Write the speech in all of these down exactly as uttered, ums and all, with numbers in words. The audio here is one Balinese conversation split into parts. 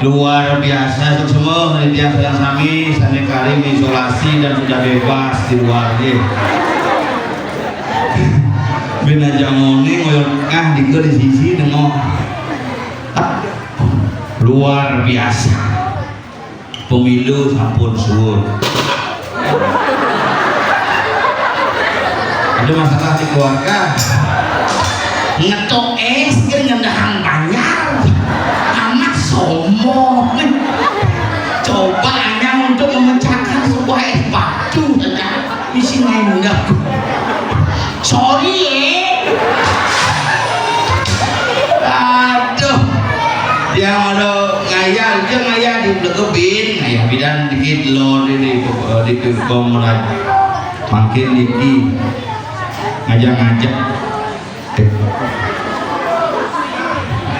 Luar biasa, suksma, tiang sareng sami, sané karing isolasi dan sudah bebas di luar, nggih. Bin aja ngoné ngoyong tengah, dika di sisi nengok. Luar biasa. Pemilu sampun suwur. Ada masalah di keluarga. Ngetok és kan ngendahang banjar. Amat sombong. Coba hanya untuk memecahkan sebuah és batu saja. Isi ngendang. Sorry, ya. Aduh. Dia ada ngayah, dia ngayah di Blekebin, ngayah bidan dikit lo di, di, di Gerbong Melayu. Makin dikit. Ngajak-ngajak. Eh.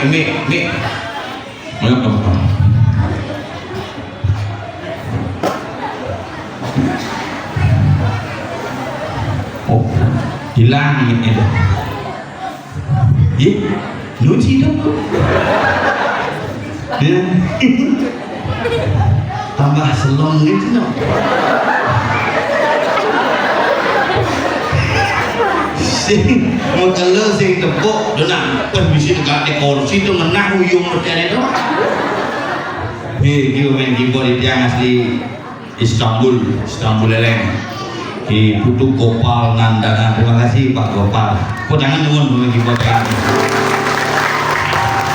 Ini, ini. Ayo, teman-teman. Oh, hilang mic-nya dah. Ih, nyuci dong. Ya. Tambah selong gitu, no. Sing, mau telu sing tepuk, denang. Wah, bisa tegak di kursi tuh, ngenah uyung model itu. Nih, dia main keyboard itu yang asli Istanbul, Istanbul Eleng. Di Putu Gopal Nandana. Terima kasih, Pak Gopal. Kok jangan nuwun, nuwun keyboard kan.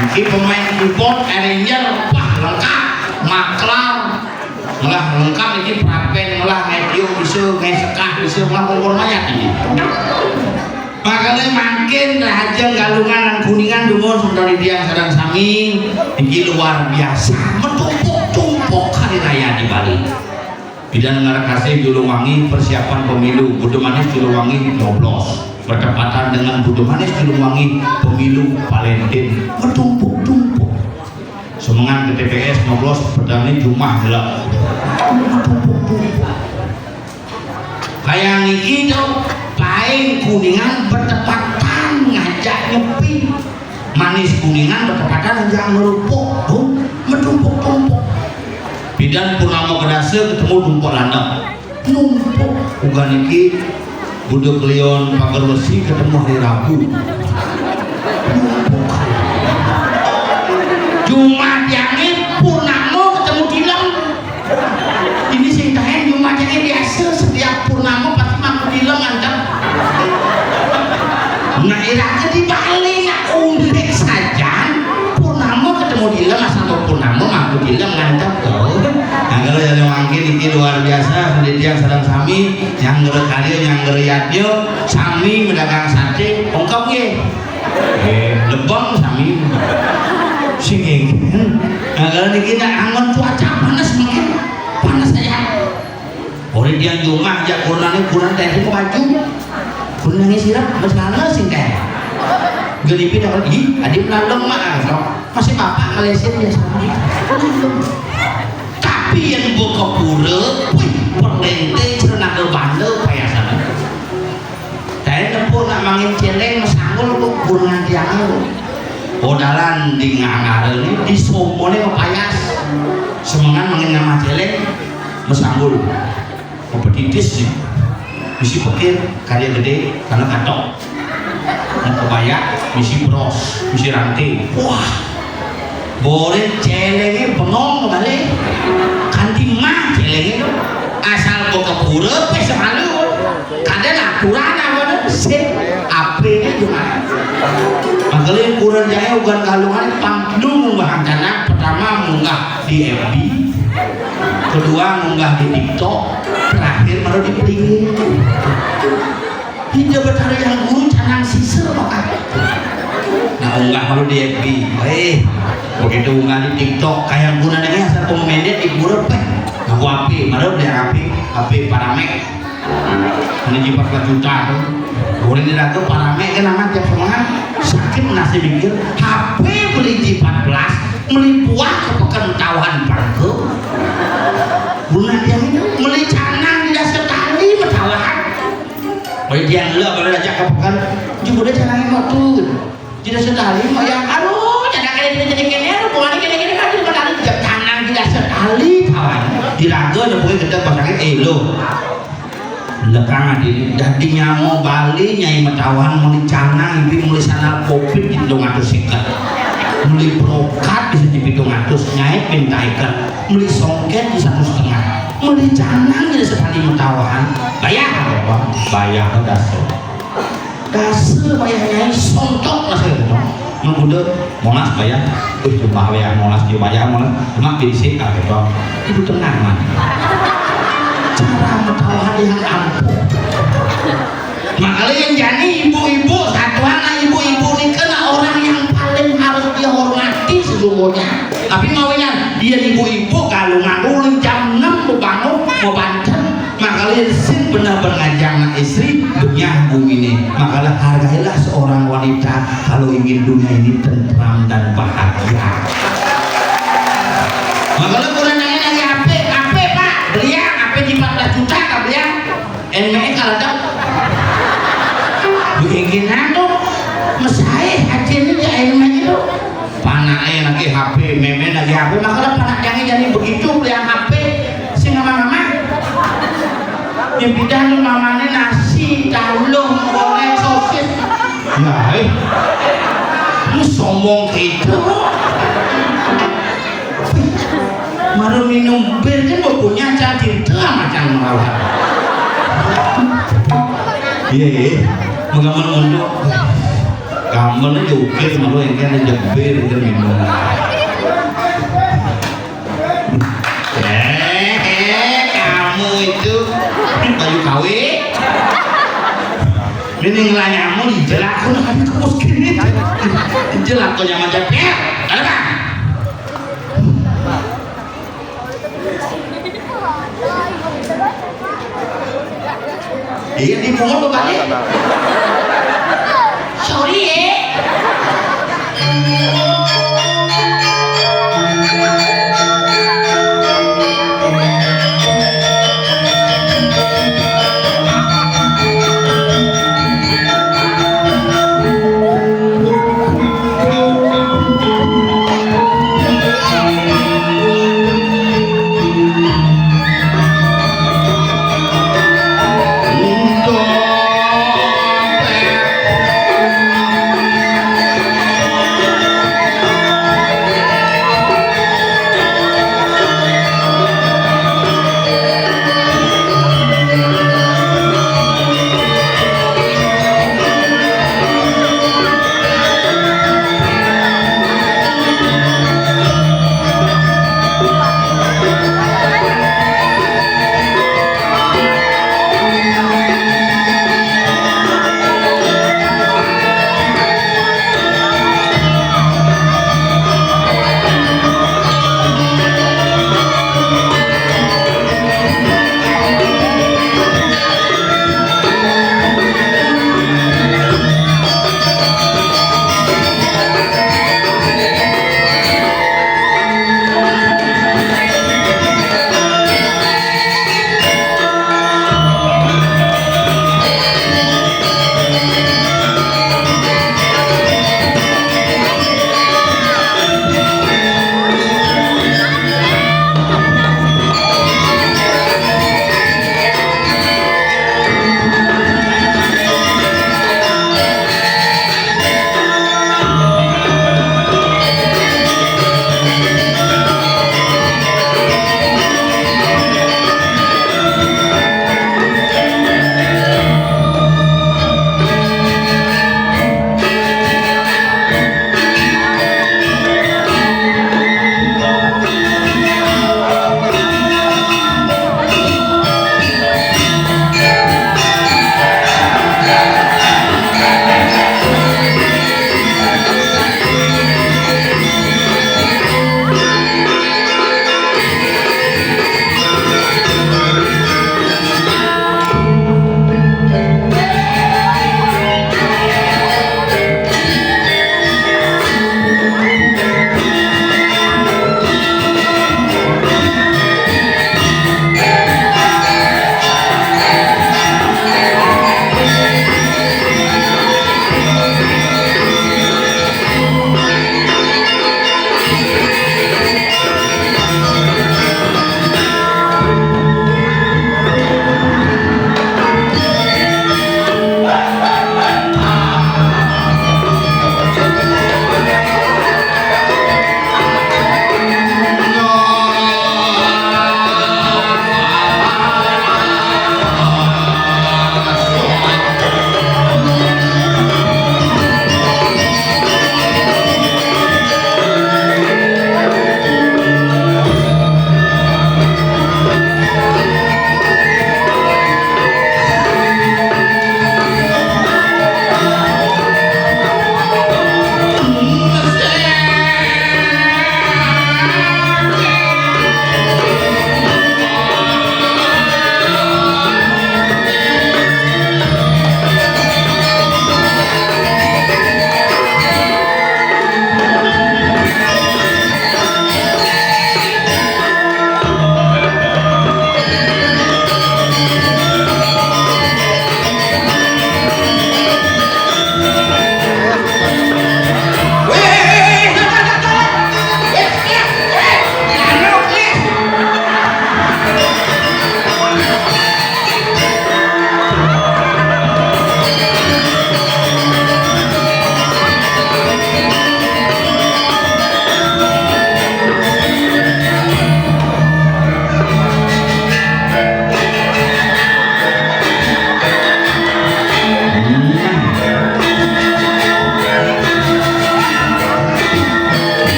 Ini pemain keyboard, arranger, wah, lengkap. Maklar, malah lengkap ini, prapen, malah ngedeo bisa, ngesekah bisa, malah kompor mayat ini. Makanya makin Raja Galungan dan Kuningan, dungo sementara dia sareng sami, ini luar biasa. Menumpuk-tumpuk hari raya di Bali. Bidan ngarekasé Julungwangi persiapan pemilu, Budo Manis Julungwangi nyoblos. Bertepatan dengan Budo Manis Julungwangi pemilu Valentine, metumpuk-tumpuk. Semengan ke T P S nyoblos, pedangnya jumah gelap. Metumpuk-tumpuk. Kayak niki tuh, paling Kuningan bertepatan ngajak Nyepi. Manis Kuningan bertepatan ngajak Ngerupuk. Tuh, metumpuk-tumpuk. Bidan purnama kedasa ketemu Dumpuk Landep. Numpuk. Uga niki Budo Kliwon Pager Wesi ketemu hari Rabu. Numpuk. Jumat yangé purnama ketemu Tilem. Ini sing taén Jumat yangé biasa, setiap purnama pasti mangku Tilem, mantep. Nah, iraga di Bali nak unik saja. Purnama ketemu Tilem, asal purnama mangku Tilem, mantep tuh. Nah, kalau yang mangkin ini luar biasa, pendidikan sareng sami, yang ngerekarya, yang ngereyatnya, sami medagang sate, ongkop nggih. Eh, lebeng sami. Sing nggih. Nah, kalau niki nak angon cuaca panas mungkin. Panas saja. Orang dia jumah aja kurangnya kurang teh mau baju. Kurangnya sirap, mas lama sih teh. Gelipi dapat, ih, adik melalung mah, ah, sok. Masih bapak Malaysia biasa. Tapi yang buka pura, wih, perlente, celana banda, payasan. Saya nepuk nak mangin céléng, mesanggul kok kurungan tiangnya kok. Odalan di ngangare ini, di somoné mapayas. Semengan mangin ngamah céléng, mesanggul. Mapetitis nih. Misi pekir, karya gedé, karena katok. Mau kebaya, misi bros, misi ranté. Wah, Boré céléngé bengong balik. Kanti mah céléngé tuh. Asal buka pura, pé semalu. Kadang aturan apa tuh? Sip, apé itu mah. Makanya kurang jaya ugan kalungan pang lu munggah ancana. Pertama munggah di F B. Kedua munggah di TikTok. Terakhir baru di Pringin. Hija Betara Hyang Guru canang sisa maka. Nah, unggah malu di F B. Eh, begitu unggah di TikTok, kayak guna dengan asal pemendek di guru peh. Nah, aku api, malu dia api, api paramek. Ini jipat empat juta tuh. Boleh diraga paramek kan amat tiap semangat. Sakit nasi mikir, H P beli G empat belas, beli buah ke pekan tawahan bangke. Guna dia ini, beli canang di dasar tali, metawahan. Baik dia ngelak pada ajak ke pekan, jemput dia jangan ngomong tuh. Tidak sedari, mau yang, aduh, jangan kayak gini, jadi kene, aduh, bukan kene, kene, kan, cuma tadi jam Bali tawan, iraga nepukin gedeg pasangit, eh, lo. Lekang adine, dadi nyama Bali, Nyai Metawan, meli canang, ibi meli sandal kopit di telung atus seket. Meli brokat di siji pitung atus, nyait pinta iket. Meli songket di satu setengah. Meli canang di sekali Metawan. Bayah, Bang. Bayah, dasa. Dasa bayah nyai sontok rasa gitu. Mengkuda molas bayah. Wih, jumlah bayah molas, jumlah bayah molas. Cuma bisik lah gitu. Itu tenang, man. Cara Metawan yang ampuh. Makanya yang jani ibu-ibu, satuan lah ibu-ibu ni kena orang yang paling harus dihormati sesungguhnya. Tapi mawinyan, dia ibu-ibu kalau nganggur jam enam mau bangun, mau banten, makanya sing benar berngajang anak istri, dunia bumi ini. Makanya hargailah seorang wanita kalau ingin dunia ini tentram dan bahagia. Makanya kurang nanya lagi apa, apa Pak, beliang, apa di empat belas juta, Pak, beliang? Eme kalau ada. Bikin anu, mesai hati ini ya eme itu. Panake lagi H P, meme lagi H P, makanya panak yang jadi begitu, beliang H P, sing sama mama. Yang pindah tuh mamane nasi, taluh, goreng, sosis. Ya, eh. Lu sombong gitu. Maru minum bir kan mau punya cadir, telah macam merawat. Iya, iya. Menggambar untuk. Gambar jukir malu yang kan jebir itu minum. Eh, eh, kamu itu bayu kawe. Ini ngelanyamu di jelakun, tapi kok gini. Jelakun yang macam, eh, ada apa? Iya, dipungut lo balik. Sorry ya.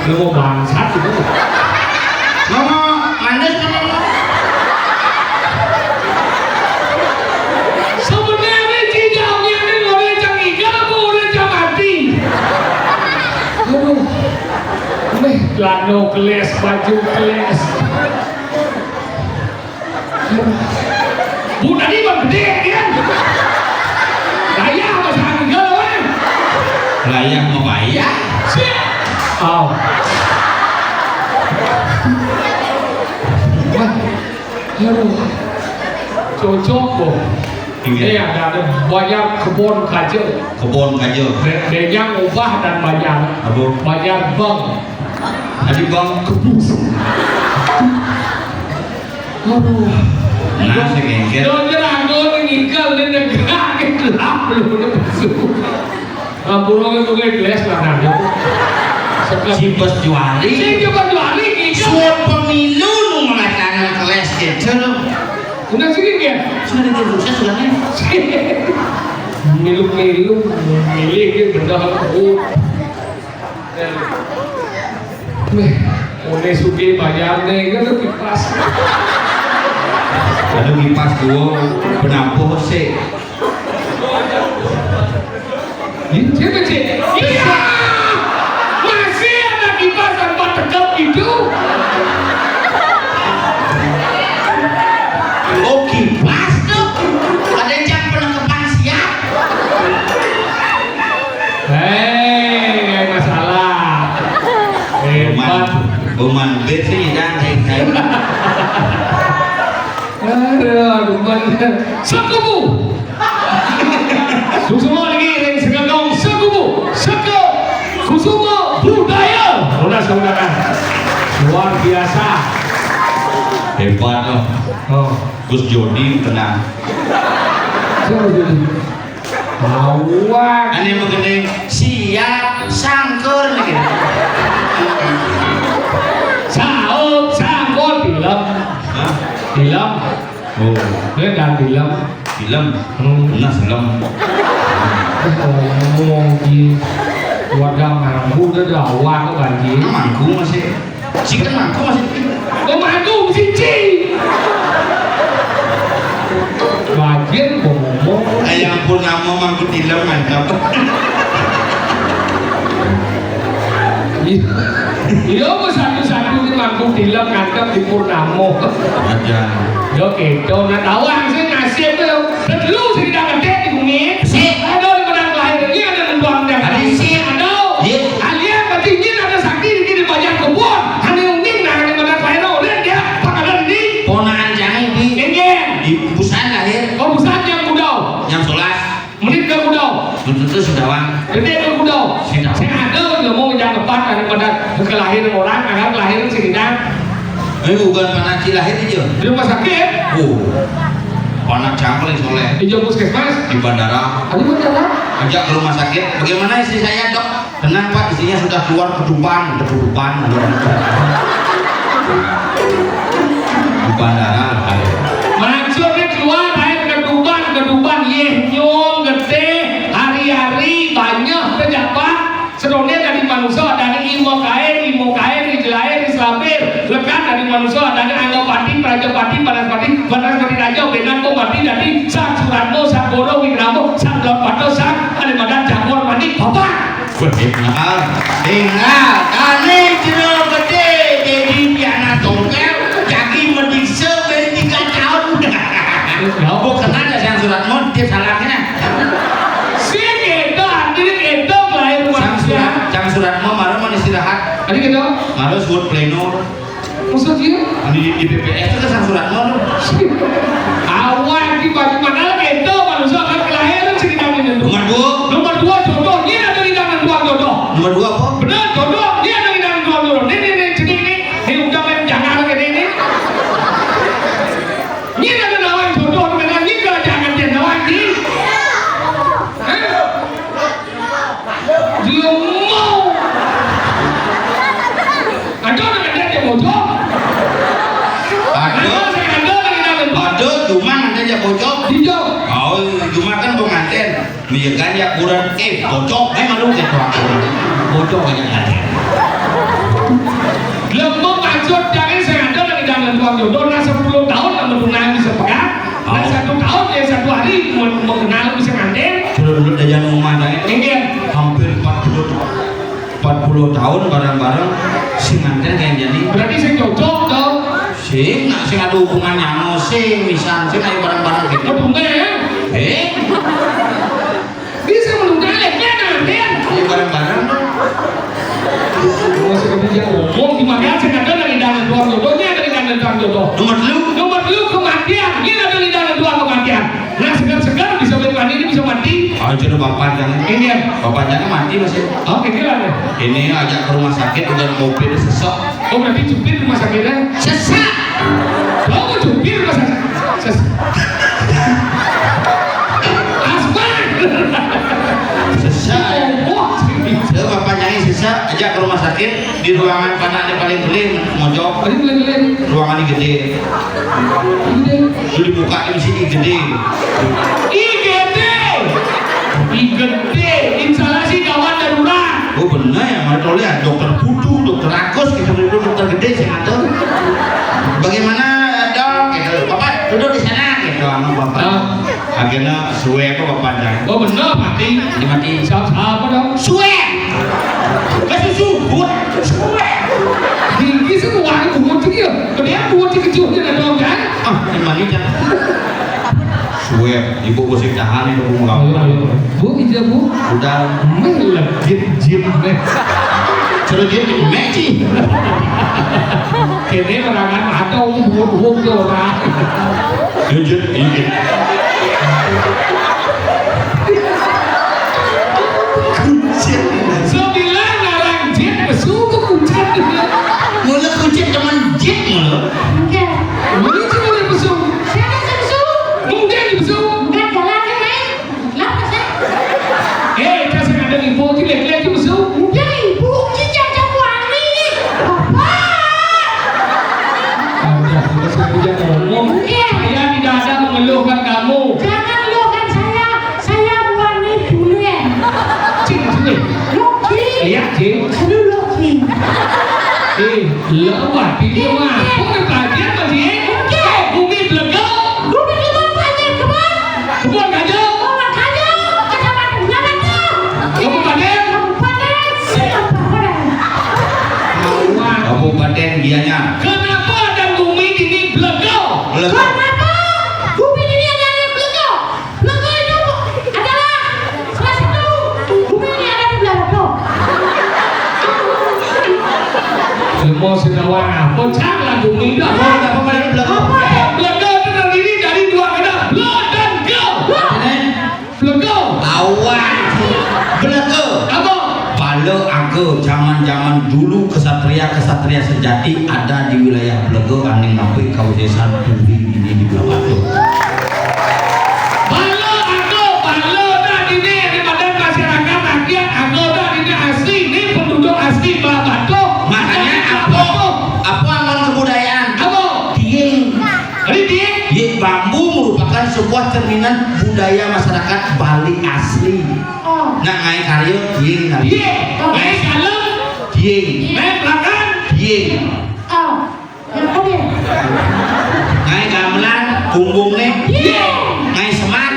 Lu mau bangsat gitu. Ngomong manis kan? Sebenarnya tidak punya nih, orang cang igal apa orang cang mati? Aduh. Nih, lano keles, baju keles. Bu tadi mah gede kan? Gaya apa sanggal, weh? Layak mau bayar? Sih. Oh. Wah. Aduh. Cocok, Bu. Iya. Ini ada, ada banyak kebun kaca. Kebun kaca. Be-, banyak ubah dan banyak. Apa? Banyak bang. Tadi bang kebus. Aduh. Nah, segengket. Yo, jerang, gua ngingkel, dia negak, gelap, lu, udah busuk. Ampun, lu, lu, gelas lah, nah, dia. Sekelas. Si bos juali. Si bos juali, ngingkel. Suap pemilu, lu, mengatakan kelas, gitu, lu. Udah sini, dia. Sudah, dia, sudah, sudah, nih. Milu-milu, milih, dia bener, lu. Nih, oleh sugih bayar nih, kan kipas. Ada kipas dua, penampuh sih. Ini siapa, Cik? Iya! Masih ada kipas tanpa tekep itu? Oh, kipas tuh. Ada yang penangkepan siap. Hei, nggak masalah. Hebat. Boman, boman bet sih, jangan, jangan. Aduh, aduh, Boman. Sekubu. Susumo lagi, ring segagong, sekubu. Seke, Kusumo, budaya. Udah, saudara. Luar biasa. Hebat, loh. Oh. Gus Joni, tenang. Siapa Joni? Awak. Ane begini, siap sangkur nih. Saut sangkur, film. Hah? Film. Oh. Dia kan film. Film. Hmm. Nah, film. Eh, ngomong di warga mangku udah ada awak, Banji. Mangku masih. Sing kan mangku masih. Oh, mangku siji. Bagian ngomong. Ayang Purnama mangku tilam, mantap. Iya. Iya, apa satu-satu ini mangku tilam, mantap di Purnama. Aja. Yo, gitu. Nah, tawang sih nasib tuh. Kedulu sing gedé di bumi. Sik. Ada di padang lahir. Ini ada di ruang dan. Ada sik. Ada. Iya. Alia berarti ini ada sakti di, di banyak kebun. Hanya uning nah, di padang lahir. Udah dia, pakanan di. Ponaan jangan di. Nggih. Di busan lahir. Oh, busan yang muda. Yang solas. Menit ke muda. Belum tentu sudah, Bang. Gede ke muda. Sudah. Sing ada ngomong yang tepat daripada kelahiran orang, agar kelahiran sing kita. Eh, bukan panak lahir aja. Di rumah sakit. Oh. Panak cangkling soleh. Di jauh puskesmas. Di bandara. Di bandara. Ajak ke rumah sakit. Bagaimana istri saya, Dok? Tenang, Pak, istrinya sudah keluar kedupan, kedupan. Di bandara, ada. Maksudnya keluar air kedupan, kedupan, yeh, nyong, getih, hari-hari, banyak, pejabat. Sedone dari manusia, dari imo kain, imo kain, di jelair, di selapir. Lekat dari manusia, dari anggapati, prajapati, banaspati, banaspati raja, benan, pati, dari sang suratmo, sang goro, wikramo, sang daun pato, sang alimadan, jaguar, manik, bapak. Wah, tinggal, tinggal. Ane jero gedé, jadi piana tongkel, jagi medikse, beri tiga tahun. Ya, apa kenal ya sang suratmo, dia salahnya. Si kita, artinya kita lahir sang manusia. Surat, sang suratmo, malam mau istirahat. Tadi kita. Malam buat pleno. Maksudnya? Di, di B P S itu kan sang suratmo. Awak di baju mana lagi itu manusia akan kelahiran sing gedang ini. Nomor dua. Nomor dua jodoh, ini ada gedang dua jodoh. Nomor dua apa? Benar, jodoh, ini ada gedang dua jodoh. Ini, ini, ini, jadi ini, ini udah main jangan ini, ini. Ini ada nawang jodoh, dengan ini kalau jangan dia nawang di. Hah? Dia mau. Ada orang ada dia bocor. Ada. Ada orang ada orang ada. Ada, cuma ada dia bocor. Dia. Oh, cuma kan pengantin. Iya kan ya kurang, eh, bocor, eh, malu dia kurang. Bocor aja kan. Lha, maksud jane sing ada nang idanan tukang jodoh, nah sepuluh tahun nang menunggangi sepekan, nah satu tahun ya satu hari mau, mau kenal bisa nganten. Sudah dulu dah jangan ngomong, dah. Iya. Hampir empat puluh, empat puluh tahun bareng-bareng, sing nganten kayak jadi. Berarti sing cocok to? Sing, nak sing ada hubungannya anu, sing misal, sing ayo bareng-bareng gitu. Aduh, enggak ya? Eh? Bisa menunggangi, ya, nganten. Ayo bareng-bareng. Oh, seperti dia ngomong, di mana sing ada nang idanan tukang jodoh, nya ada idanan tukang jodoh. Nomor telu. Nomor telu, kematian. Ini ada idanan tukang kematian. Nah, segar-segar bisa balik mandi, ini bisa mati. Oh, jodoh bapak jangan. Ini ya. Bapak jangan mati masih. Oh, pikiran ya? Ini ajak ke rumah sakit, udah covid sesek. Oh, berarti jepit rumah sakitnya? Sesek. Oh, jepit rumah sakit. Ses-, Asma. Sesek. Oh, jepit. Bapak jangan sesek, ajak ke rumah sakit, di ruangan panas yang paling gelih, mojok. Paling gelih. Ruangan ini gede. Gede. Lu dibuka di sini gede. I G D. I G D. Instalasi gawat darurat. Oh, bener ya, mana tau lihat dokter putu, dokter rakus, gitu, itu dokter gede sih ngatur. Bagaimana, Dok? Gitu. Bapak duduk di sana, gitu, sama bapak. Ah. Akhirnya suwe apa bapak dah? Oh, bener, mati. Dia mati. Siapa, siapa dong? Suwe. Masih subut. Suwe. Tinggi sih, wah, kubur tinggi ya. Kemudian kubur tinggi kecil aja dong, kan? Ah, yang mana, Cak? Suwe, ibu mesti tahan itu, Bu, nggak apa-apa. Bu, iya, Bu. Udah. Melejit jin, deh. Cerejit, meci. Kene merangan ada, Bu, Bu, Bu, tuh, orang. Jujur, iya. Kucing. Sebilang ngarang jin, pesu ke kucing. Mula kucing teman jin mula. Enggak. Mula cuma ada pesu. Siapa sih pesu? Mungkin pesu. Enggak jalan, ya, Mai. Kenapa sih? Eh, kasih ada ibu, jelek-jelek pesu. Enggak, ibu, cicak jagoan nih. Bapak. Udah, kita sudah ngomong. Iya. Saya tidak ada mengeluhkan kamu. Jangan lupakan saya. Saya bukan nih bule. Cing, cing. Loki. Iya, cing. Aduh, Loki. Eh, lo mati dia mah. Iya. Kok ada pelatihan masih? Oke. Eh, bumi blegok. Bumi blegok banyak kebun. Kebun kayu. Kebun kayu. Kecamatan berapa tuh? Kabupaten. Kabupaten. Kabupaten. Kabupaten Gianyar. Kenapa dan bumi ini blegok? Blegok. Kenapa bumi ini ada yang blegok? Blegok itu adalah salah satu bumi yang ada di Belanda. Semua senawang apa? Cak lah bumi dah. Apa, apa, apa, blegok? Apa? Blegok itu terdiri dari dua kata. Ble dan go. Ini? Blegok. Awan. Blegok. Apa? Bala aga zaman-zaman dulu, kesatria-kesatria sejati ada di wilayah Blega, aning napi kawisésan puri dini di Blahbatuh. Bala aga, bala dah dini di badan masyarakat rakyat, aga dah dini asli, ni penduduk asli Blahbatuh. Makanya apa? Apa angon kebudayaan? Apa? Dieng. Ari dieng? Dieng bambu merupakan sebuah cerminan budaya masyarakat Bali asli. Oh. Nak ngai karya, dieng kali. Dieng. Ngai kalem. Dieng. Ngai belakang. Dieng. Oh. Yang tadi. Ngai gamelan, bumbungné. Dieng. Ngai semat.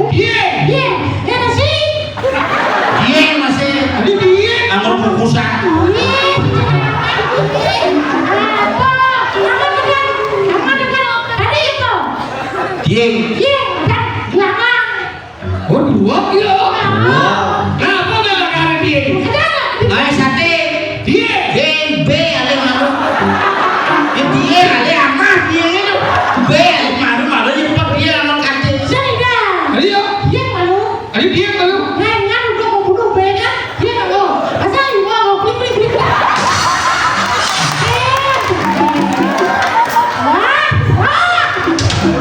Dieng. Dieng. Ya, masih. Dieng masih. Ini dieng. Anggur bungkusan. Dieng. Apa? Apa dengan, apa dengan tadi itu? Dieng. Dieng. Dan belakang. Oh, dua ya. Dua. Nah, apa nggak ada dia? Ada. Ayo, sate. Dia. Dia, B, ada malu. Ya, dia, ada amat, dia itu. B, ada malu, malu, ya, Pak, dia sama kate. Saya dah. Ayo. Dia malu. Ayo, dia malu. Ngan, ngan, udah mau bunuh B kan? Dia malu. Asal, gua mau klik, klik, klik. Wah, wah.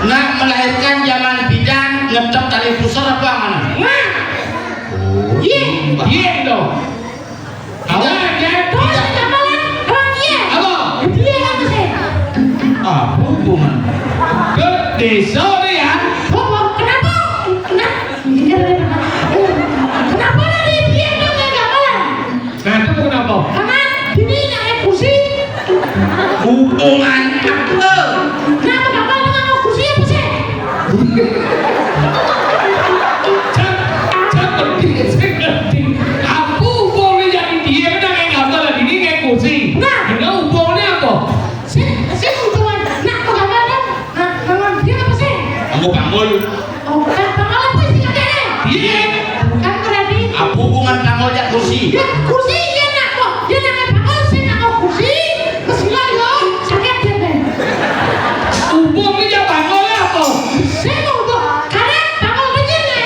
Nak melahirkan zaman bidan, ngetep tali pusar apa mana? Nah. Oh, iya. Iya, gitu. Tahu? Iya. Tahu, iya. Apa? Iya, apa sih? Apa hubungan? Ke desa deh ya. Apa? Kenapa? Kenapa? Kenapa dari dia tuh kayak gamelan? Nah, itu kenapa? Karena ini yang emosi Omongan apa? Nah, apa bakal dengan kursi apa sih? Cak, cak, penting sih, penting. Apa hubungannya jadi dia kan yang apa lagi ini kayak kursi? Nah. Enggak hubungannya apa? Sih, sih hubungan. Nah, apa bakal dengan, nah, dengan dia apa sih? Kamu bangun. Oh, kan bakal apa sih katanya? Iya. Kan berarti apa hubungan tangol jak kursi? Ya, kursi iya nak kok. Dia nak bakal sih nak kok kursi. Kesila yo, sakit dia deh. Hubung ni jak tangol ya apa? Saya mau hubung. Karena tangol begini.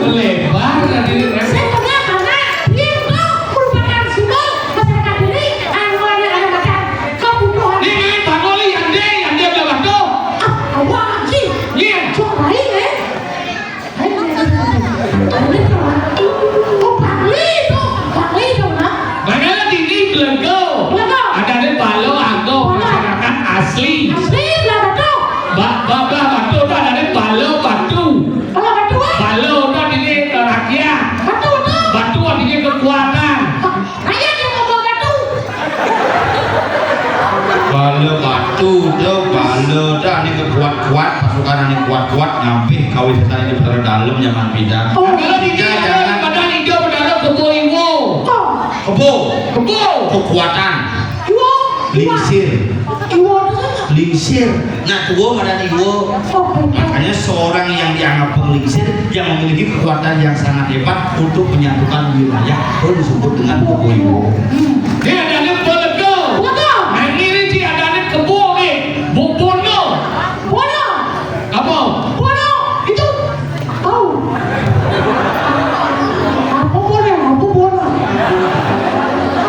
Lebar tadi ni, kan? Saya pernah karena dia itu merupakan simbol masyarakat ini, anu, anu, anu, macam kebutuhan. Ni, ni, tangol ni, yang dia, yang dia belah batu. Ah, awak lagi. Ni. Cok lain, eh? Lain, lain, lain. Lain, lain. Oh, Bangli tu. Bangli tu, nah. Mana dini belenggo? Belenggo. Ada ni balo ago. Balo. Masyarakat asli. Asli belah batu. Ba-, ba-, belah batu tu ada ni balo batu. Balo batu, eh? Balo tu dini, eh, rakyat. Batu, batu. Batu artinya kekuatan. Ba-, rakyat yang mau batu. Bala batu tu, bala tu ane kuat-kuat, pasukan ane kuat-kuat ngabih kawih setan di Betara Dalem zaman pidan. Oh. Kalau di Pidan dia jangan. Badan ijo, badan kebo iwo. Oh. Kebo. Kebo. Kekuatan. Iwo. Lingsir. Iwo tu kan? Lingsir. Nah, tua badan iwo. Oh, betul. Makanya seorang yang dianggap penglingsir, yang memiliki kekuatan yang sangat hebat untuk menyatukan wilayah, baru disebut dengan kebo iwo. Hmm. Dia ada ni pelego. Pelego. Nah, ini ni dia ada ni kebo ni. Bo-, bono. Bono. Apa? Bono. Itu. Tahu. Apa bono? Apa bono?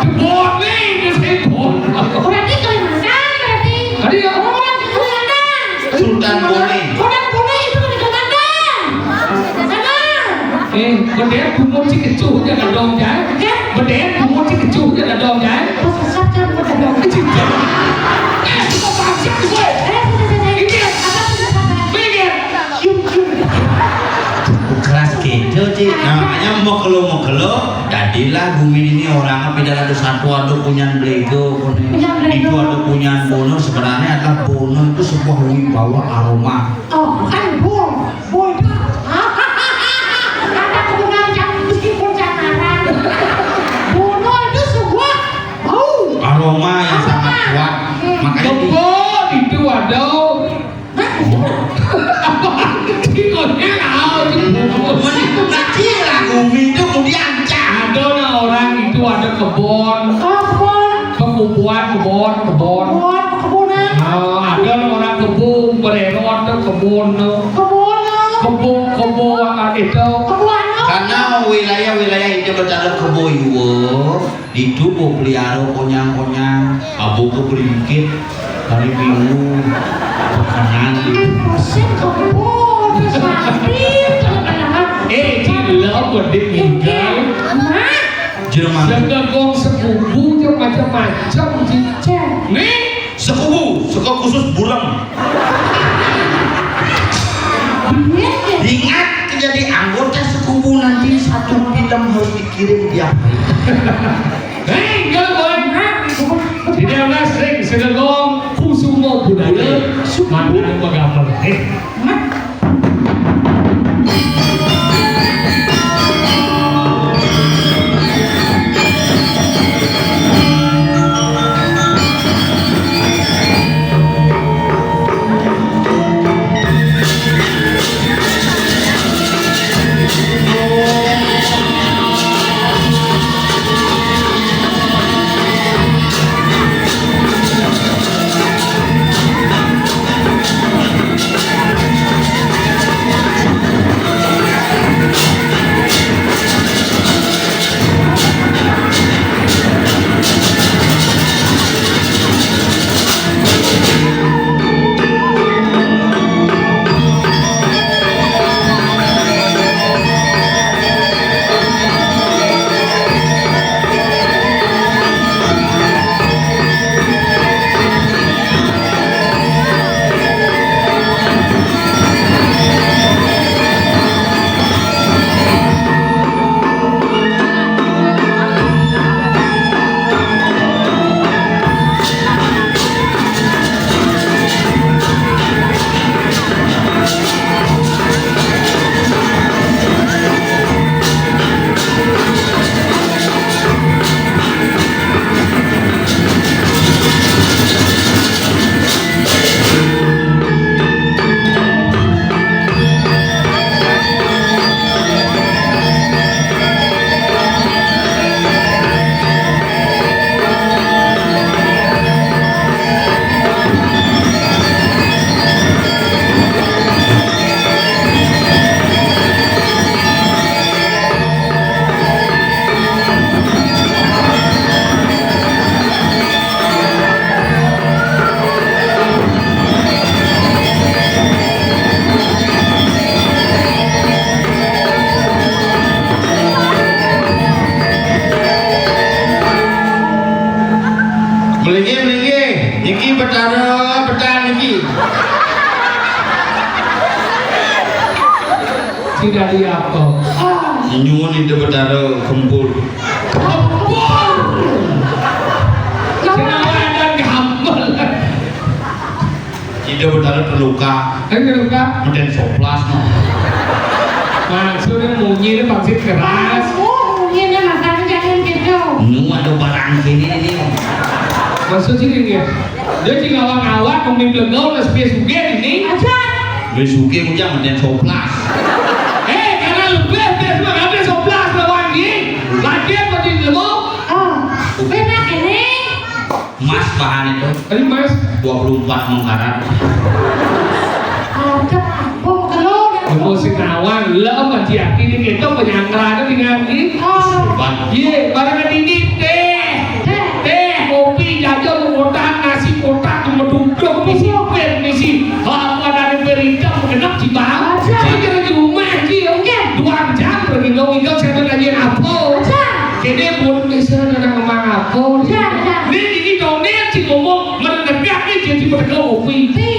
Kebo ni, dia sebut. Berarti Kalimantan, berarti. Tadi apa? Orang Kalimantan. Sultan Bone. Sultan Bone itu dari Kalimantan. Sana. Eh, bedén bungut si kecuh je dadong jai. Ya. Bedén bungut si kecuh je dadong jai. Pas sesat kan, pas dadong. Eh, cinta. Eh, suka bahasa gue. Eh, sini, sini. Ini. Apa sesat, sesat? Minggir. Cium, cium. Keras gitu, Cik. Nah, makanya mekelo-mekelo, jadilah gumi ini orang pidan ada satu, ada punyan belego, punyan belego. Itu ada punyan bono, sebenarnya adalah bono itu sebuah wibawa aroma. Oh, bukan bung. Bung itu. Ada kebenaran yang meskipun jangaran. Bono itu sebuah bau. Aroma yang sangat kuat. Hmm. Makanya di- Kebo itu ada. Hah? Apa? Di mana? Nah, cik lah, gumi itu kemudian cak. Ada nah orang itu ada kebon. Kebon. Pekubuan, kebon, kebon. Kebon, perkebunan. Ah, ada orang kebun, bererot tu kebun tu. Kebun tu. Kebun, kebun, ah, itu. Kebun tu. Karena wilayah-wilayah itu bertaruh kebun iwo, itu bu pelihara konyang-konyang, abu ke beringkit, hari Minggu, makanan. Pusing kebun, pusing. Eh, cila bedit tinggal. Mak. Jerman. Segagong sekubu je macam-macam, cicak. Ni? Sekubu, seko khusus burem. Ingat, jadi anggota sekubu nanti satu film harus dikirim tiap hari. Hei, girl boy. Tidak ada sing segagong kusumo budaya. Mana pegambar? Eh. Niki, niki Betara, Betara niki. Tidak diapa. Nyuwun Ida Betara gempur. Gempur. Sing awak ada gampel. Ida Betara terluka. Eh, terluka? Meden soplas, no. Maksudnya munyi ini pasti keras. Oh, munyi ini makanya jangan gitu. Nu ada barang sini ini. Maksud sini nggih. Dia sing ngawang-ngawang, mung mimpi lengau, terus piye sugih ini? Aja. Wis sugih, mung meden soplas. Eh, karena lebih, biar semua ngambil soplas lawan ini. Lagi apa di lengau? Oh, enak ini. Mas bahan itu. Tadi Mas. Dua puluh empat mengkarat. Ada apa? Telur. Kamu sing nawang, lem aja hati ini kita penyangkra itu dengan ini. Oh. Hebat. Iya, barang ini teh. Teh. Teh, kopi, jajan, kotak, nasi kotak, meduduk, misi pet, misi. Apa dari berita, genep di bawah. Aja. Saya kira di rumah aja. Oke. Dua jam pergi, nggak, nggak, saya tuh ngajian apa? Aja. Kene pun bisa nang mang apa? Ya, ya. Ini, ini doner sing ngomong menegak iki dadi pedheka kopi. Pi.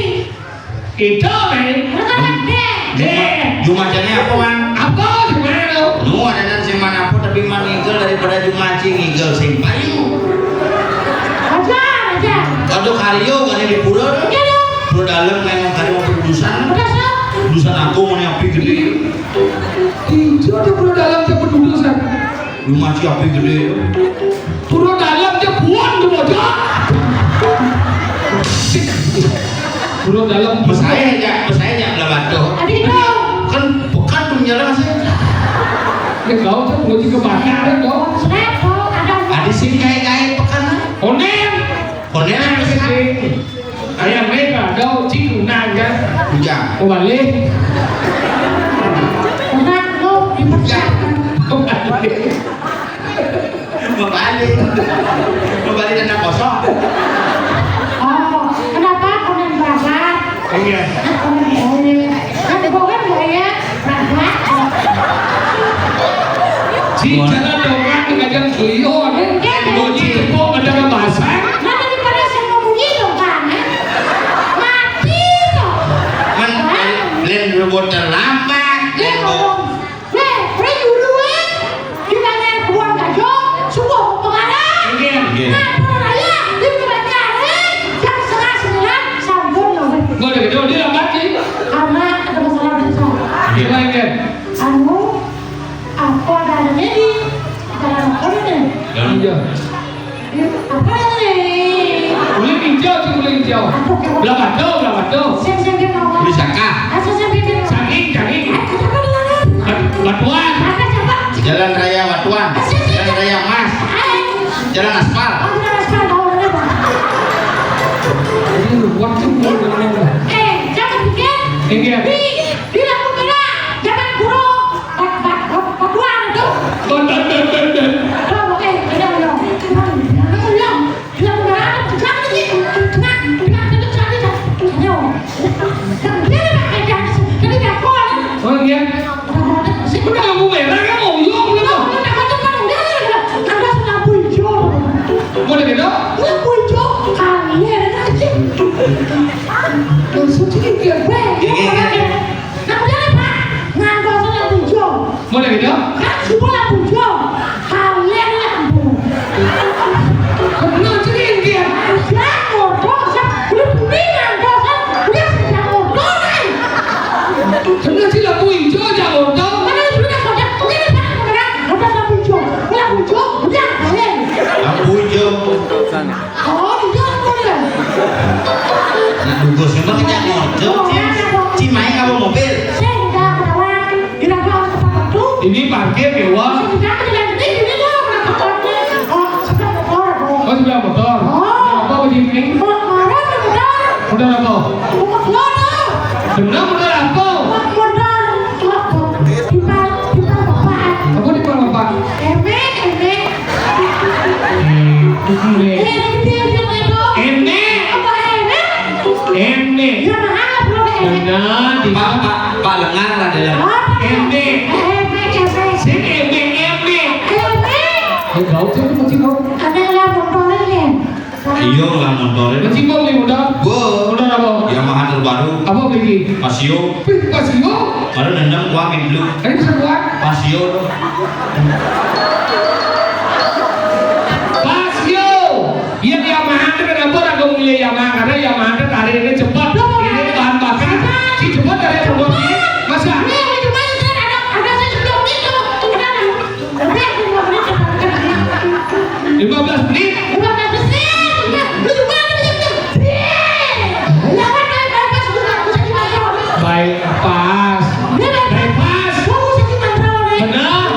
Itu, Nek. Menegak, Dek. Dek. Jumajane apa, Mang? Apa gimana lo? Nu ada sing mana apa tapi man ngigel daripada jumaji ngigel sing payu. Aja, aja. Waduh, karyo kan di pura. Iya, dong. Pura dalam memang karyo urusan. Udah, Sob. Urusan aku mau yang gede. Ijo di pura dalam cepet urusan. Rumah siapa gede? Pura dalam aja buang tuh bocah. Pura dalam. Pesae aja, pesae aja lah batu. Adi dong. Kan pekan tuh nyala sih. Ya kau tuh mau juga bakar dong. Ada sih kayak-kayak pekan. Onen. Onen apa sih? Ayam merah, dau cing unang kan? Bujang. Kembali. Unang lo dipecat. Kembali. Kembali. Kembali dana kosong. Oh, kenapa konen babat? Iya. Konen boleh. Kan bukan boleh. Babat. Si jalan dongeng di kajang selion. Bunyi tepuk ada basah. Mana di pada saya mau bunyi dong, Bang? Mati dong. Men, len rebut terlambat. Len rebut. Weh, weh, duluan. Di mana buang gajong, subuh pengarah. Iya. Iya. Nah, pengarah ya, di mana cari, jam setengah sembilan, sampun loh. Boleh, dia lambat sih. Karena ada masalah besar. Iya. Lain kan? Anu, apa ada ini? Jalan apa ini? Jalan. Iya. Apa ini? Kulit hijau, si kulit hijau. Belah batu, belah batu. Sing, sing, sing, apa? Kulit saka. Ah, sing, sing, sing, sing. Canging, canging. Ah, apa namanya? Bat-, batuan. Apa siapa? Jalan Raya Batuan. Ah, sing, sing, Jalan sing. Raya Emas. Ah, eh. Jalan aspal. Oh, jalan aspal, tahu namanya apa? Ini waktu. Eh, jangan pikir. Iya. Di, di lampu merah, jangan buruk. Bat-, bat-, bat-, batuan itu. Bat-, bat-, bat-, bat-, bat. Oh, oke, tidak, belum. Belum, belum. Di lampu merah, jangan lagi. Jangan, jangan, jangan, jangan. Ayo. Jangan, jangan, jangan, jangan, jangan. Oh, iya. Udah, udah, udah. Udah lampu merah kan, oh, iya, belum. Udah, udah, udah, udah. Ada lampu hijau. Boleh gitu? Lampu hijau, kalian aja. Langsung sini, biar gue. Iya, iya, iya. Nah, udah, Pak. Nganggo lampu hijau. Mulai gitu? Kan semua lampu hijau. Kalian lampu. Bener, jadi dia. Udah, motor, saya udah kuningan, bosan. Udah, saya motor, kan. Bener sih, lampu hijau, aja motor. Mana sudah, sudah. Ini, Pak, beneran. Udah, lampu hijau. Lampu hijau, udah, kalian. Lampu hijau. Oh, iya, bener. Nah, dugo sing mah kenyang motor. Ci main apa mobil? Saya udah melewati. Ini parkir ya, Wak? Oh, sebelah motor. Apa, apa di sini? Motor apa? Benar, motor apa? Apa di Bapak? Emek, emek. Emek. Emek. Emek. Emek. Ya, mahal, bro, emek. Benar, di Pak, Pak, Pak Lengar lah dalam. Apa? Emek. Emek, emek. Sing emek, emek. Emek. Eh, bau tuh, kucing bau. Ada yang lapor, ya? Iya, lah motor. Mencinggung nih, udah. Gua. Udah apa? Yamaha terbaru. Apa beli? Pasio. Wih, Pasio? Baru nendang gua gitu. Ini bisa kuat? Pasio tuh. Pasio. Iya, Yamaha tuh kenapa orang milih Yamaha? Karena Yamaha tuh tarik ini cepat. Ini bahan bakar. Si cepat dari cepat. Masa? Ini cuma ada, ada saya sebelum itu. Udah. Lima belas menit. Lima belas menit. Lu juga ada bisa. Baik, pas. Baik, pas. Benar.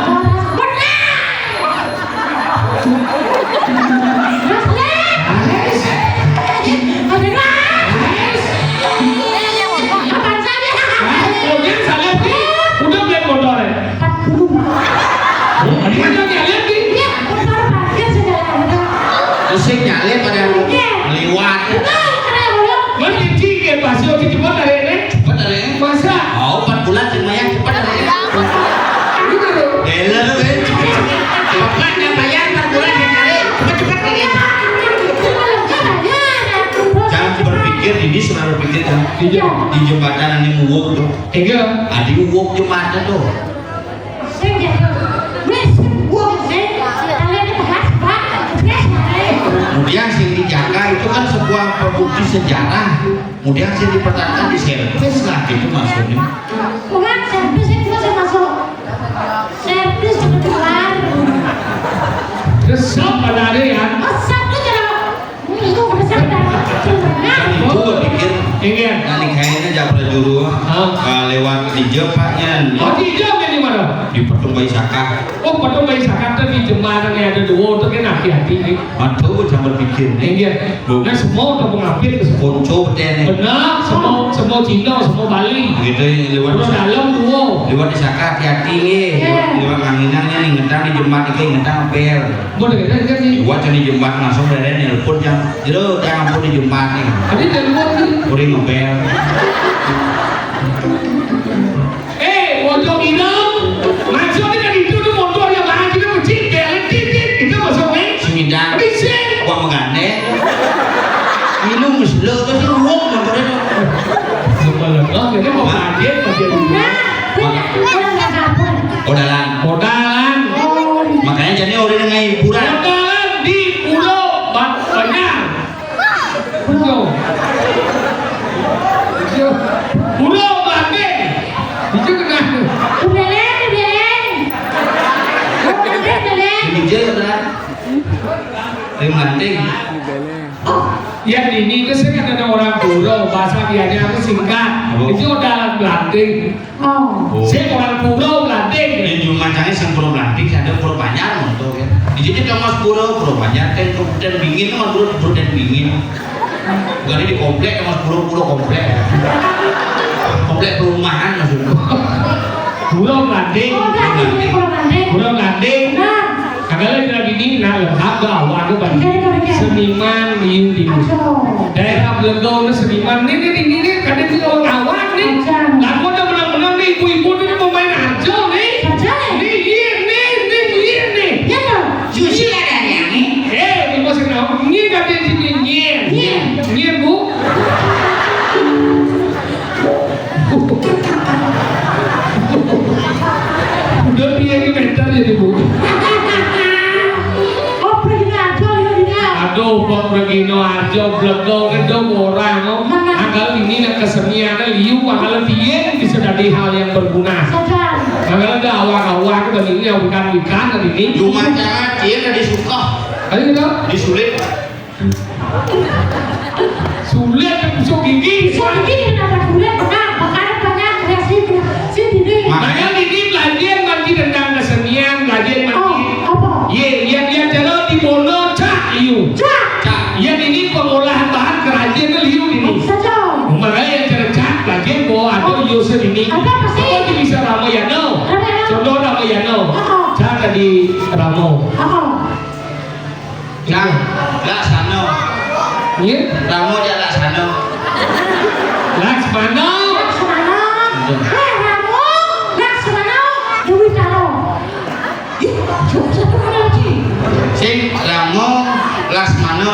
Udah beli motor ya? Empat puluh. Ini kan nyalip nih. Iya, motor parkir segala macam. Sing nyalip ada yang liwat. Betul, keren, belum. Mas Cici ya, pasti oke, cuma dari ini. Cepet dari ini. Masa? Oh, empat bulan sih, lumayan cepet dari ini. Gitu loh. Dealer, eh, cepet-cepet. Cepet, nggak bayar, empat bulan saya cari. Cepet-cepet dari ini. Jangan berpikir, ini saudara pikir, kan? Iya. Di jembatan ini uwuk tuh. Iya. Adi uwuk jembatan tuh. Sing gitu. Wis, wong sing kalian itu bahas, Pak. Wis, mari. Kemudian sing dijaga itu kan sebuah bukti sejarah. Kemudian sing dipertahankan di servis lah gitu maksudnya. Bukan servis itu masih masuk. Servis kebetulan. Resep ada ada ya. Resep itu kalau Itu udah sadar. Dan itu gua pikir, inggih. Nah, nih kayaknya japra juru, ah, lewat di Jepaknya. Oh, di Jepang di mana? Di Patung Bayi Sakah. Oh, Patung Bayi Sakah tuh di Jembarang ya, ada dua, tuh kan hati-hati nih. Aduh, gua jangan berpikir nih. Inggih. Bu. Nah, semua udah mau ngapit ke semua. Ponco betul nih. Benar, semua, semua Cina, semua Bali. Gitu ya, lewat. Udah dalam dua. Lewat di Sakah hati-hati nih. Iya. Lewat nganginang nih, ngetang di jembatan, ngetang bel. Mau dengar kan nih? Gua cari jembat langsung dari nelpon jam. Jero, yang ampun di jembat nih. Tadi nelpon nih. Udah ngebel. Eh, motor hilang. Maksudnya kan itu tuh motor yang mahal kita kecil, kayak tit, tit, kita masuk, eh. Sumidang. Bisa. Gua menggandeng. Minum selo terus lu wong motornya tuh. Sebelum, oh, jadi mau kaget, kaget. Nah, bener. Udah nggak kabur. Odalan. Odalan. Oh, iya. Makanya jadi orang dengan hiburan. Odalan di Pulau Ba-, Banjar. Pulau. Pulau Bande. Itu kenapa? Ubeleng, ubeleng. Ubeleng, ubeleng. Ini dia, Saudara. Yang penting. Oh, ya, ini itu saya kan ada orang Pura, bahasa biasanya aku singkat. Oh. Itu udah Blanding. Oh. Saya orang Pura Blanding. Ini cuma cari sing Pura Blanding, ada Pura Banjar, untuk ya. Di sini kan Mas Pura, Pura Banjar, kan Pura Dingin, Mas Pura, Pura Dingin. Bukan di komplek, Mas Pura, Pura komplek. Komplek perumahan maksudnya. Pura Blanding. Oh, Blanding, Pura Blanding. Pura Blanding. Nah. Kagak lagi lagi ini, nah, lengkap dah, awak aku, Bang. Oke, oke, oke. Seniman liu di. Aduh. Daerah Blegong ni seniman. Ni, ni, ni, ni, ni, kadang ni orang awak ni. Aduh. Lagu dah menang-menang ni, ibu-ibu ni pemain aja ni. Aja ni. Ni, iya, ni, ni, iya, ni. Ya, tu. Susi ada yang ni. Eh, ni bos kenal. Ni kadang sini, ni. Ni. Ni, Bu. Udah piye iki mental ya, Bu? Oh, pergi aja, ya, dia. Aduh, kok pergi no aja, blegong, ngedong orang, no. Mana? Anggal ini nak kesenian, liu, anggal piye bisa jadi hal yang berguna. Sadar. Anggal ada awak-awak, dan ini bukan ikan, dan ini. Cuma jangan, dia nggak disuka. Ayo, kita. Disulit. Sulit, busuk gigi. Busuk gigi kenapa sulit? Benar, makanya banyak kreasi, kreasi diri. Makanya ini belajar nanti tentang kesenian, belajar nanti. Oh, apa? Ye, yang dia jalan di Bono, cak, iu. Cak. Cak. Yang ini pengolahan bahan kerajinan liu ini. Saja. Makanya yang cara cak, belajar bahwa ada iu sendiri. Ada apa sih? Apa dia bisa Ramayana? Ramayana. Contoh Ramayana. Apa? Cak tadi Ramo. Apa? Nah, Laksana. Iya. Ramo jak Laksana. Laksmana. Laksmana. Betul. Eh, Ramo, Laksmana, Dewi Taro. Ih, jauh satu mana lagi? Sing Ramo, Laksmana.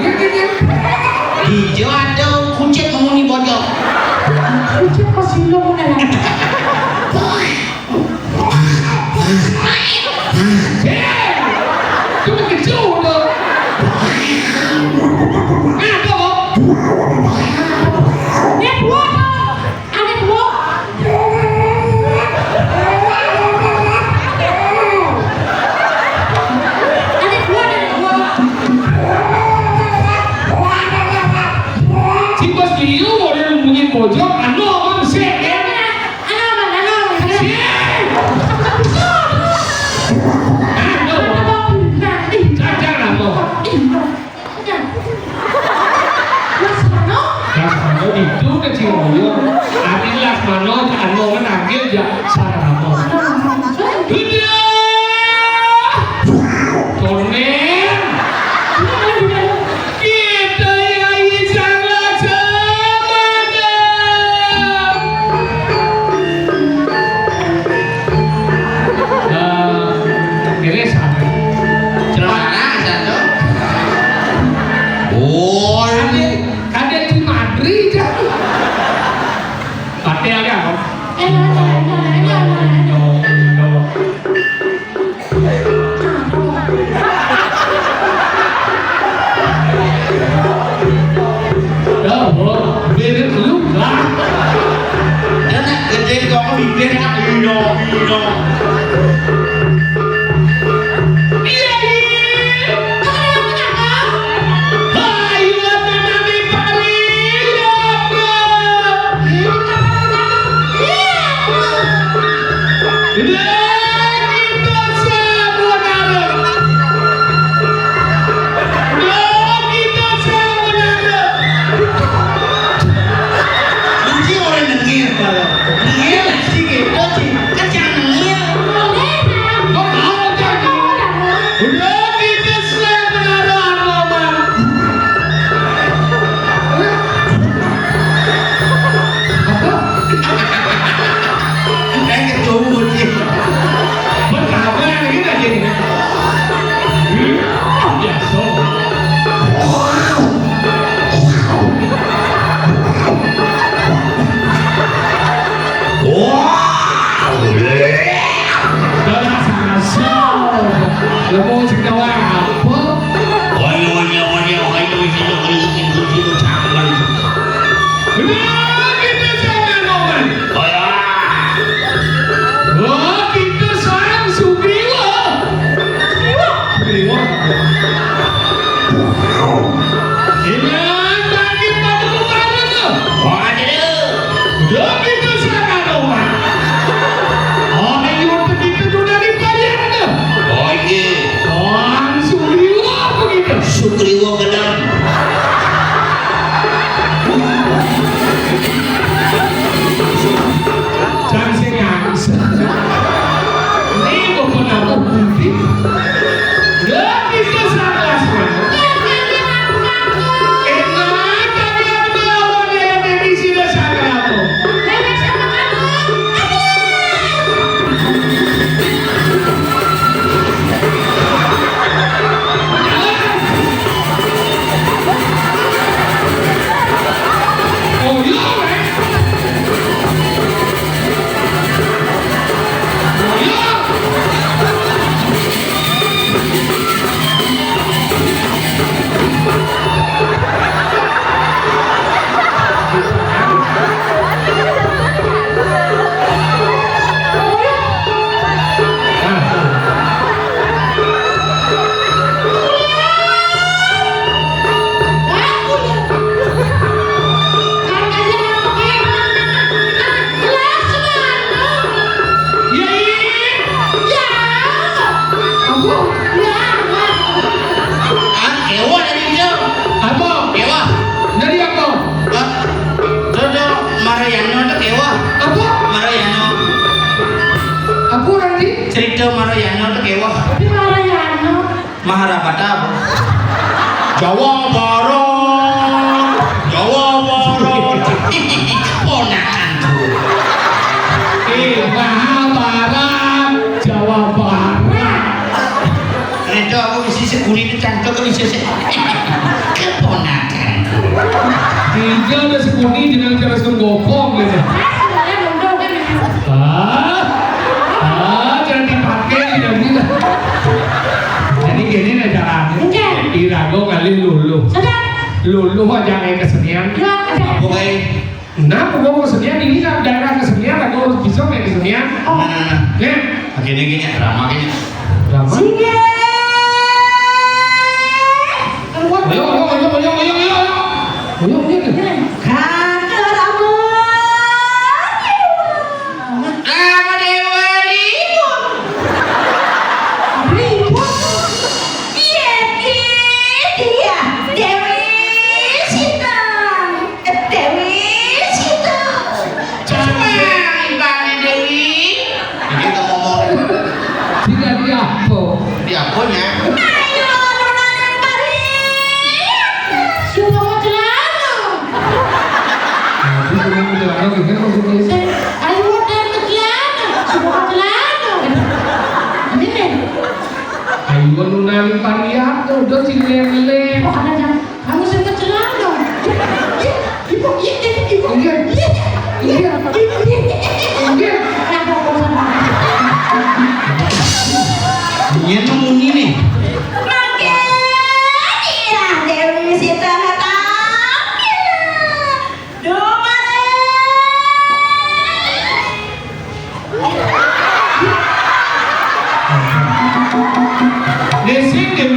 Iya, iya, iya. Ijo ada kucit ngomong ni bojok. Kucit pas ilung mana? Cek. Cuma kecil tu. Ada apa? Dia buat. Ada buat. Ada buat, ada buat. Cik bos dia model bunyi pojok, anu apa sih? Anu apa, anu apa? Sih. Anu apa? Cacar apa? Lasmano? Lasmano itu kan sing ngoyo. Ati Lasmano, anu kan tangkil ya Saramo. Dunia. Konen. Kita ya isang Laksamana. Eh, ini sana. Celana satu. Oh, ini. Kadé di Madrid. Paté ada apa? Dah, bro. Beda lu lah. Dia nak gede kok bibir nak ino, ino. Iya, iya. Ayo, tenang di pari, ya, bro. Iya, kita semua ngarep. Iya, kita semua ngarep. Mesti orang nengir, Pak. Nengir lah sikit, Pak. Kan jangan nengir. Kau tahu kan? Udah, kita selesai menaruh aroma. Eh, ketemu, Cik. Pertama yang kita jadi. Biasa. Wah. Dasar asal. Lah mau sing gawe apa? Ayo, ayo, ayo, ayo, sing gawe iki kudu cakep. Bener, kita sama momen. Ayo. Wah, kita sang Sugriwa. Sugriwa. Ini bagi pada kemarin tuh. Wah, ada. Udah gitu, silakan, Oma. Orang yang begitu udah dibayar tuh. Oh, iya. Orang Sugriwa begitu. Sugriwa gedang. Harapan apa? Jawa Barat. Jawa Barat. Ponakanku. Eh, Mahabharat, Jawa Barat. Nek aku isi seguni itu cantik kok iso sik. Keponakanku. Iya, ada seguni dengan cara sungguh gitu. Ah, ah, jangan dipakai, tidak bisa. Jadi gini nih caranya. Oke. Irago kali luluh. Sudah. Luluh aja kayak kesenian. Ya, oke. Apa kayak? Nah, aku mau kesenian ini kan daerah kesenian, aku harus bisa kayak kesenian. Oh. Nah, nah, nah. Nih. Gini, gini, drama gini. Drama. Singgih. Ayo, ayo, ayo, ayo, ayo, ayo. Ayo, ayo, ayo. Kakak Rama. Rama Dewa Limun. Ribut. Iya, iya, iya. Dewi Sita. Eh, Dewi Sita. Cuma ibane Dewi. Ini tuh ngomong. Tidak diapo. Diaponya. Ayo, nona yang tadi. Sudah mau celana. Nah, itu cuma mau celana, gimana maksudnya? Ayo, nona yang celana. Sudah mau celana. Ini nih. Ayo, nona yang tadi, udah sing lele. Oh, ada yang kamu sing celana. Iya, iya, ibu, iya, iya, ibu. Iya. Iya, iya, iya, ibu.